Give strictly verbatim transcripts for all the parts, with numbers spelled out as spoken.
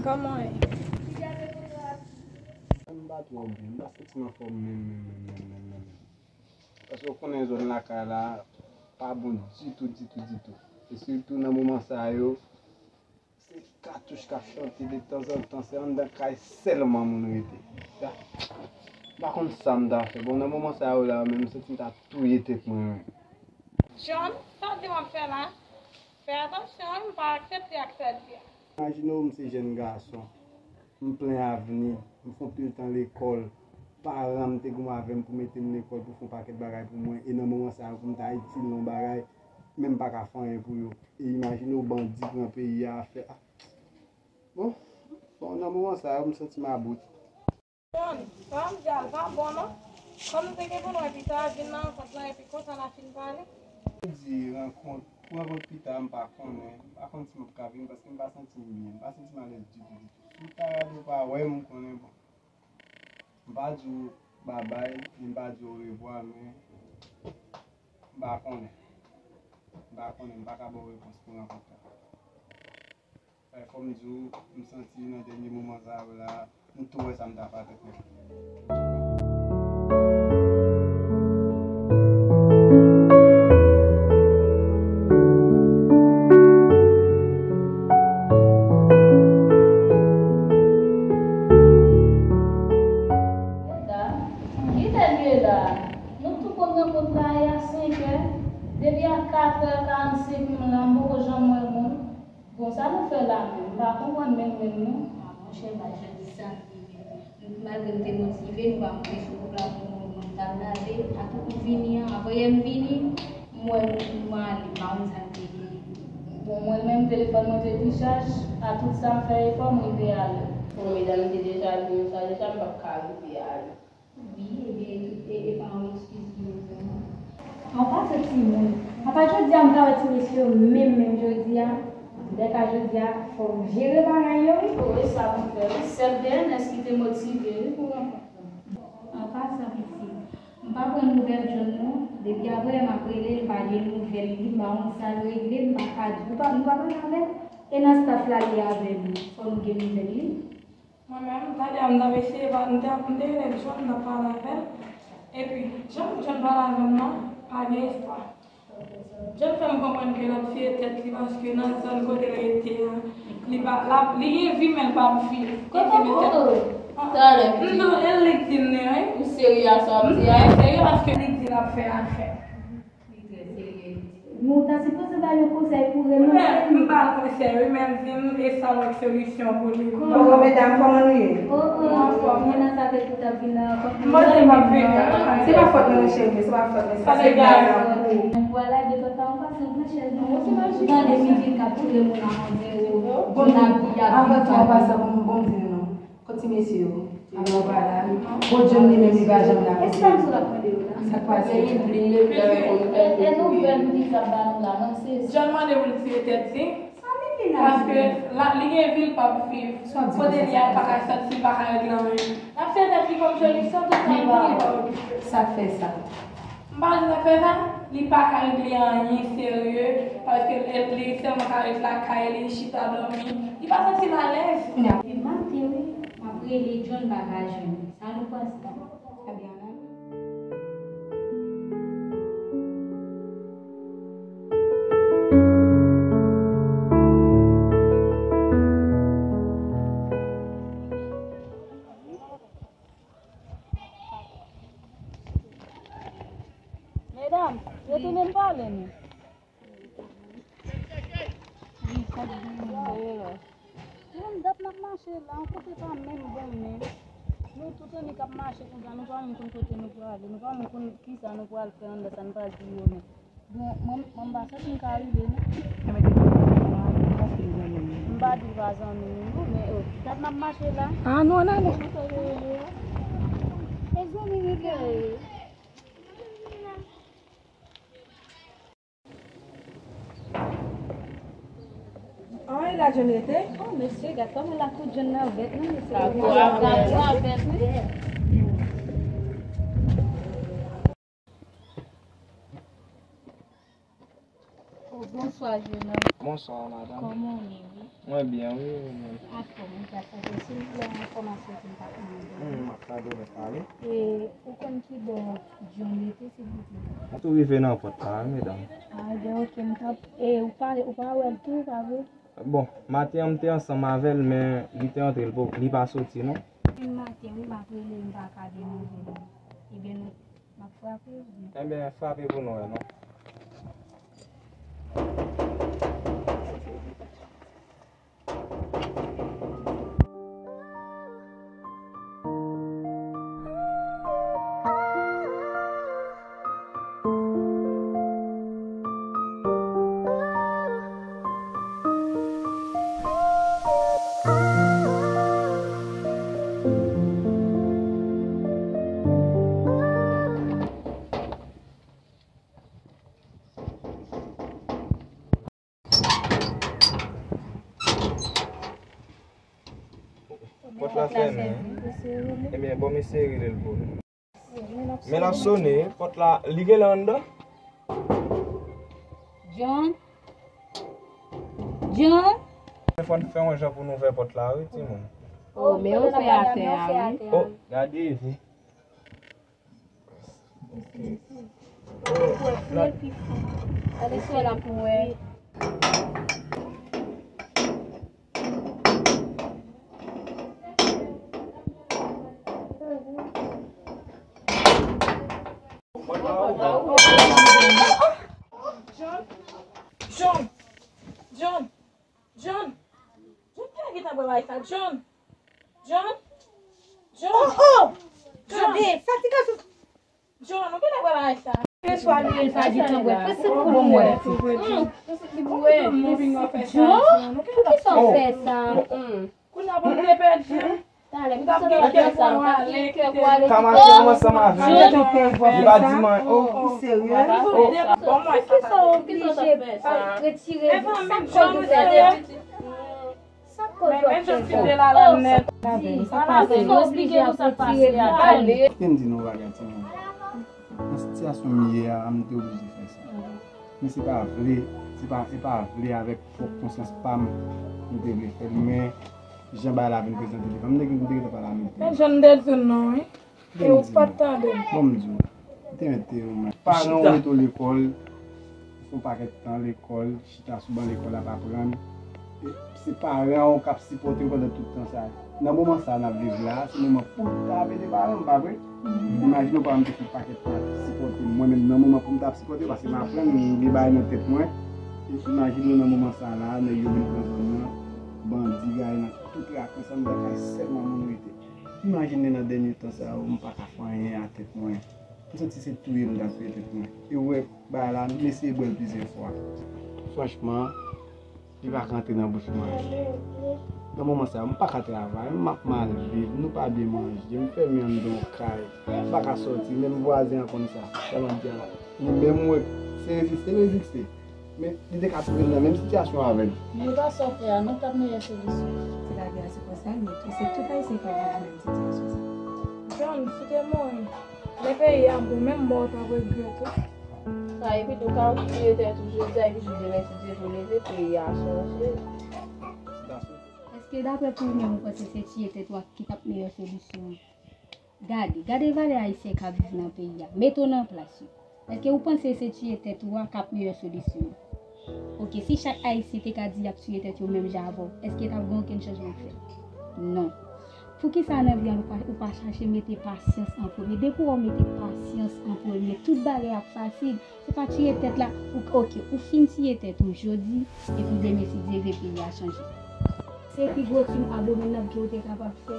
Kòman w ye? M pa twò byen, m pa santi m anfòm menm, menm, menm, menm, menm, menm, menm. Paske w konnen zòn lakay la pa bon ditou, ditou, ditou. E sitou nan moman sa yo, se katouch k ap chante detanzantan, se anndan kay sèlman moun rete. M pa konn sa m ta fè. Bon, nan moman sa yo la, menm m santi m ta touye tèt mwen, wi. John, sa w di w ap fè la? Fè atansyon, m pa aksepte ak sa w di a. Imajine w, m se jèn gason, m plen avni, m fè anpil tan lekòl, paran m te goumen avè m pou mete m lekòl, pou fè yon pakèt bagay pou mwen, e nan moman sa yo, pou m ta itil nan yon bagay, men m pa ka fè anyen pou yo. E imajine w, bandi pran peyi a, fè, ah. Bon, bon, nan moman sa yo, m santi m about. John, sa m di a l pa bon non. Kòm nou te gen pou n wè pita, vin nan rankont lan epi konsa n a fin pale. Di rankont, pou rankont pita, m pa konnen. M pa konn si m ap ka vin paske m pa santi m byen. M pa santi m alèz ditou, ditou. Si w ta rale w pa wè m, konnen bon. M pa di w babay, ni m pa di w orevwa, men m pa konnen. M pa konnen, m pa ka ba w repons pou rankont la. Fò m di w, m santi nan dènye moman sa yo la, m tou wè sa m ta fè avèk mwen. Kite l ye la. Nou tou konn rankont la ye a senkè. Depi a katrè karannsenk m la, m poko janm wè moun. Bon, sa nou fè la menm? M pa konprann menm, menm, non. A, monchè, m pa janm santi byen. Malgre m te motive, nou pa monte sou gwoup la pou nou monte al lave. Atout m vini an, avan yè m vini, m wè nou, nou ale, m pa konn sa k te genyen. Bon, mwen menm, telefòn mwen te dichaj, atout sa m fè efò, m rive ale. Bon, medam te deja di nou sa deja, m p ap ka rive ale. Wi, ebyen, e, e pa yon eskiz pou yo vrèman. Anpase timoun. Apa jodi a m ka wè ti mesye yo menm, menm jodi a? Antouka jodi a, fò m jere bagay yo, wi. Wi, sa pou fè, wi. Sèl D N S ki te motive, wi, pou rankont lan. Anpase pitit. M pa pran nouvèl John non. Depi avanyè m ap rele l, m pa gen nouvèl li, m pa konn sa l regle, m pa ka di. Nou pa, nou pa pale avè l? E nan staff la li avè nou. Fò nou gen nouvèl li. Mwen menm, talè a m t ap eseye pa, m te, m te rele John, m t ap pale avè l. Epi, jan John pale avè m nan, pa gen espwa. John fè m konprann ke l ap tiye tèt li paske nan zòn kote l rete a, li pa, l ap, li gen vi men l p ap viv. Kote w ye? Talè, m di w, e l li k di m li, wi. Ou serye a sa w ap di a? M trè serye paske li di l ap fè afè. Li trè serye, li di. Nou ta sipoze ba l yon konsèy pou renonse. M ba l konsèy, wi, men l di m e sa l wè k solisyon pou li. Bon, medam, kòman nou ye? Oh, oh, mwen nan sa te tout ap vin nan rankont. Mwen se m ap vini. Se pa fòt mwen, non, cheri, se pa fòt mwen, se paske m pa nan kou. Vwala, de tout tan, ou pase yon pran chèz, non, ou tande mizik k ap touye moun a yon zero. Bon, avan tou, an pasan, bon, bon, di nou non. Kot ti mesye yo? Alò, vwala. Bon, John li menm, li pa janm la. E sa m sou l ap mande yo la? Sa k pase? E nouvèl nou ki t ap ba nou la, mwen sezi. John mande pou l tiye tèt li. Paske la, li gen vi l p ap viv. Kote li a, l pa ka sòti, li pa ka regle anyen. L ap tiye tèt li kòm solisyon, tout sa l gen, li pa okipe. Sa k fè sa? M pa di sa fè sa, li pa ka regle anyen serye, paske li, li sèlman ka ret lakay li, chita dòmi. Li pa santi l alèz. Kounye a. Epi maten, wi, m ap rele John, m pa ka jwenn li. Sa nou panse? Ebyen, ann ale. Medam, retounen pale nou. Wi, sa k gen menm? Menm dat n ap mache la, yon kote pa menm bon menm. Nou tout annik ap mache konsa, nou pa menm konn kote nou prale, nou pa menm konn kisa nou pral fè anndan sa n pa di yo menm. Bon, mwen, mwen m pa santi m ka rive non. M pa di l pa zanmi nou non, men, oh, dat n ap mache la. Ah non, ann ale. E zanmi nou ye. An, e la John rete? Oh, mesye, gad kòman lakou John nan vèt, non, mesye? Lakou a vèt, lakou a vèt, wi. Oh, Bonswa, jenòm. Bonswa, madanm. Kòman w ye, wi? Mwen byen, wi, mwen menm. Anfòm, wi, gras a Dye. Silvouplè, yon enfòmasyon ke m ta konn mande. Hmm, m ap tande w, mèt pale. E, ou konn kibò John rete, silvouplè? Mwen tou rive nan pòt la, wi, medam. A, ebyen, oke, m t ap, e, ou pa, ou pa wè l tou, pa vre? Bon, maten an, m te ansanm avè l, men li te antre, li po-, li pa soti, non. Depi maten, wi, m ap rele, m pa ka gen nouvèl li. Ebyen, nou M ap frape, wi. Ebyen, frape pou nou wè, non. Pòt la fèmen. Ebyen, bon, m eseye rele l pou nou. Men l ap sone, pòt la, li genlè anndan? John? John? Fò n fè yon jan pou n ouvè pòt la, wi, timoun. Oh, men yo fè atè a, wi. Oh, gade, vi. Ale sou la pou wè. John! John! John! John! John, kilè ki ta pral sa? John! John! John! Oh, oh! John! Tande, sa ti gason. John, ou kilè pral sa? Keswa li ye, sa di tanbwèt. Prese pou mwen. John, poukisa w fè sa? Kounye a pou nou te pèdi. Talè, poukisa w ap fè sa? Ka mache ansanm avè m. Li pa di mwen, oh. Ou serye? Poukisa w oblije retire sa? Sa k koz w ap fè sa? Kite m di nou bagay, timoun. Nan sitiyasyon m ye a, m te oblije fè sa. Men se pa vle, se pa, se pa vle avèk pwòp konsyans pa m, m te vle fè l, men jan bagay la vin prezante devan m, m te, m te gentan pale a Milton. Men John m te di w non, wi. E ou pa t tande m. Bon, m di w, m te mete w, men. Paran w mete w lekòl, ou fè yon pakèt tan lekòl, chita sou ban lekòl ap aprann. E se paran w k ap sipòte w pandan tout tan sa a. Nan moman sa a n ap viv la, se moman pou m ta ap ede paran m, pa vre? Imajine w paran m te fè yon pakèt tan ap sipòte m. Mwen menm, nan moman pou m ta ap sipòte yo, paske m aprann, m gen bagay nan tèt mwen. E imajine w nan moman sa a la, nèg yo vin pran zòn nan, bandi gaye nan tout rakwen sa, m nan kay sèlman moun rete. Imajine nan dènye tan sa yo, m pa ka fè anyen a tèt mwen. M santi se touye m ta touye tèt mwen. E w wè bagay la, m eseye bwè l plizyè fwa. Franchman, li pa ka antre nan bouch mwen. Nan moman sa yo, m pa ka travay, m ap mal viv, nou pa byen manje, m fèmen anndan yon kay, m pa ka sòti, menm vwazen an konn sa. Sa m ap di a la. Li menm wè, se reziste, reziste. Men li te ka twouve l nan menm sitiyasyon avè m. Men pa sa w fè a non k ap meyè solisyon. Ti lavi a se konsa l ye. E se tout Ayisyen k ap viv menm sitiyasyon sa. John, fout e mouri. Lè peyi a bon, menm mò w t ap regrèt wi. Sa epi tou ka ou tiye tèt ou jodi a epi jou demen si Dye vle leve peyi a chanje. Èske daprè pou ou menm ou panse se tiye tèt ou a ki t ap meyè solisyon an? Gade, gade valè ayisyen k ap viv nan peyi a. Mete w nan plas yo. Èske ou panse se tiye tèt ou a k ap meyè solisyon an? Oke, si chak ayisyen te ka di y ap tiye tèt yo menm jan avè w, èske t ap gen okenn chanjman k fèt? Non. Poukisa nan vi a ou pa, ou pa chache mete pasyans an premye? Depi w mete pasyans an premye, tout bagay ap fasil. Se pa tiye tèt la, ou, oke, ou fin tiye tèt ou jodi, epi demen si Dye vle peyi a chanje. Se pi gwo ti abominab ke ou te kapab fè.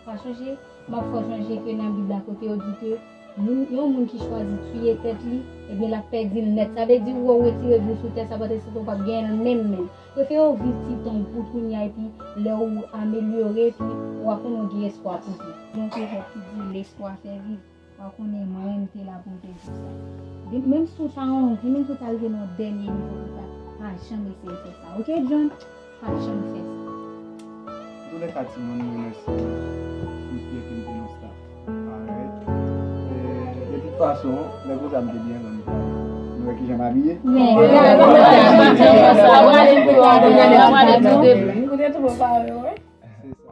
Pa sonje, m ap fè w sonje ke nan Bib la kote yo di ke moun, yon moun ki chwazi tiye tèt li, ebyen l ap pèdi l nèt. Sa vle di ou wè w retire vi w sou tè sa, paske se w p ap genyen l menm menm. Prefere w viv ti tan w pou kounye a, epi lè w amelyore, epi w a konnen w gen espwa pou viv. Gen yon pwovèb ki di, lespwa fè viv. W a konnen mwen, m te la pou m te di w sa. Menm si w pa anvi, menm si w ta rive nan yon dènye nivo konsa, pa janm eseye fè sa. Oke, John? Pa janm fè sa. Antoulèka, timoun, mwen remèsye nou. M fye ke m te nan staff parèy. E, de tout fason, lè konsa m te byen lè m travay. Nou wè Kijan m abiye? Kote tou papa yo, wi. Se sa.